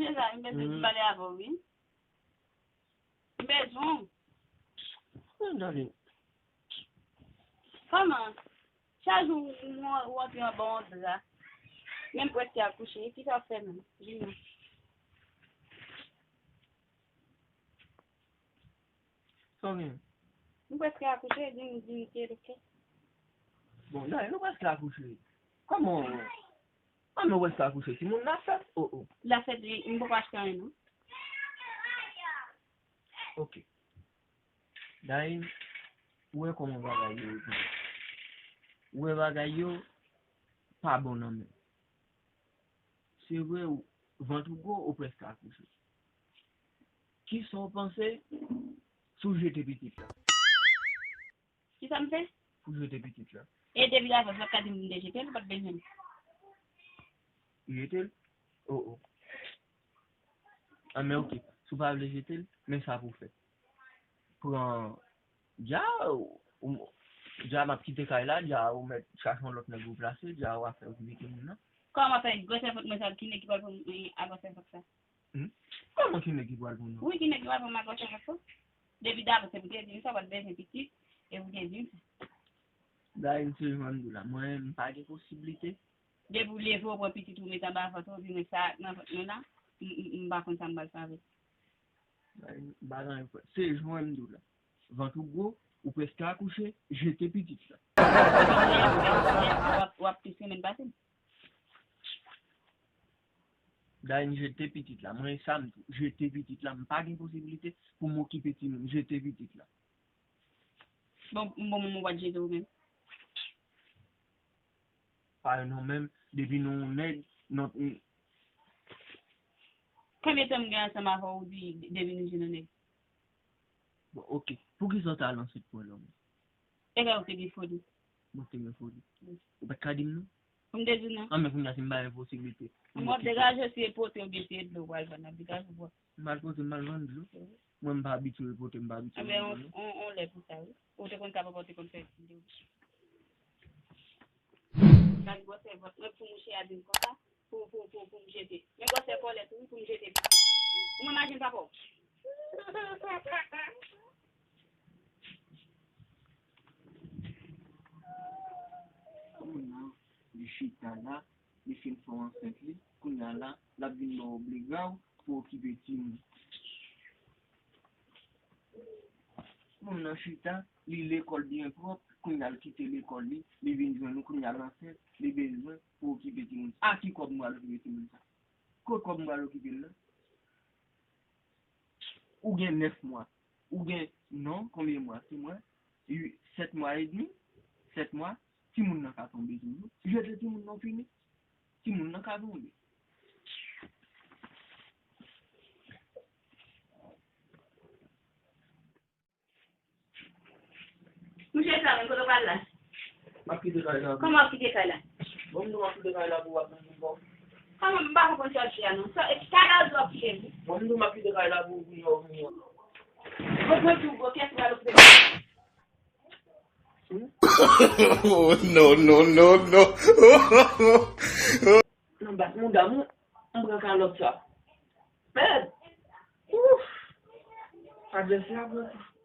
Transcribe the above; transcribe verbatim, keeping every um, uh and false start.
Mezanmi, m bezwen pale avè w, wi. M bezwen w. Kòman? Chak jou ou, ou antre anba yon dra. Men m prèske akouche. Kisa w fè menm? Di m non. Sa w gen? M prèske akouche, di m, di m ki edike. Bon, dayè, nou prèske akouche. Kòman? Kòman nou prèske akouche? Timoun la fèt? Oh, oh. La fèt, li, m poko achte anyen, non. Ok. Dayè, ou wè kòman bagay yo ye. Ou wè bagay yo pa bon nan men. Se vre, ou, vant ou gwo, ou prèske akouche. Kisa w panse si w jete pitit la? Kisa m fè? Pou jete pitit la. E depi la, w ap ka di m m te jete l, ou pa t bezwen m. Jete l? Oh, oh. Ah, men ok. Si w pa vle jete l, men sa pou w fè. Pran dja, ou, dja m ap kite kay la, dja ou mèt chache yon lòt nèg ou plase, dja ou ap fè okipe timoun nan. Kòman fè gwosè vant mwen sa, ki nèg ki pral pran mwen a gwosè vant sa? Hmm? Kòman ki nèg ki pral pran mwen? Wi, ki nèg ki pral pran mwen a gwosè vant sa? Depi dabò se pou te di m sa, ou pa t bezwen pitit, e pou te di m sa. Dayè, m se jan m di w la, mwen, m pa gen posiblite. Depi w leve, w pran pitit ou met anba vant ou, di mwen sa nan vant mwen la, m, m, m pa konn sa m pral fè avè l. Dayè, m pa gen anyen pou fè. Se jan m di w la. Vant ou gwo, ou prèske akouche, jete pitit la. W ap, w ap plis renmen pase m. Dayè, jete pitit la. Mwen, sa m di w, jete pitit la. M pa gen posiblite pou m okipe timoun. Jete pitit la. Bon, m bon moun, ou pa t jete ou menm. Pa non menm, depi nou yon nèg, non. Konbyen tan m gen ansanm avè w, ou di depi nou jwenn yon nèg? Bon, ok. Poukisa w t al ansent pou yon lòm? E lè ou te gen foli. Mwen te gen foli. Wi. Ou pa t ka di m non? Pou m te di w non? An, men kounye a, si m pa gen posiblite. M ap degaje w, si e pote oubyen si e dlo w al vann, m ap degaje w. M al pote, m al vann dlo. Wi. Mwen, m pa abitye pote, m pa abitye vann dlo. Anben, on, on, on lè pou sa, wi. Ou te konn sa, papa w te konn fè videyo. Gad gwosè vant mwen pou mouche a di m konsa. Pou, pou, pou, pou m jete. Men gwosè kòlèt ou wi pou m jete pitit. Ou imajine papa w. Kounya, li chita la, li fin fè w ansent li. Kounya la, l ap vin ba w obligay pou okipe timoun. Moun nan chita, li lekòl byen pwòp, kounya l kite lekòl li, li vin jwenn ou, kounya l ansent, li bezwen pou okipe timoun. A ki kòb m pral okipe timoun sa? Kot kòb m pral okipe l la? Ou gen nèf mwa. Ou gen, non, konbyen mwa? Sis mwa? Ui, sèt mwa edmi? Sèt mwa? Timoun nan ka tonbe toujou. Jete timoun nan fini. Timoun nan ka tonbe. Mouche sa menm, kote w pral la? M ap kite kay la. Kòman w ap kite kay la? Bon, m di w m ap kite kay la pou w ap vin pou w. Kòman m pa konprann sa w di a non? Sa, e, kay la w di w ap kite wi. Bon, m di w m ap kite kay la pou w vin, w vin. Bon, mwen di w, bon, kiyès ki pral okipe? Oh, no, no, no, no. Nan bat mouda m, m pran kalòt sa. Bèb! Ouf! Advèsè a pran kou.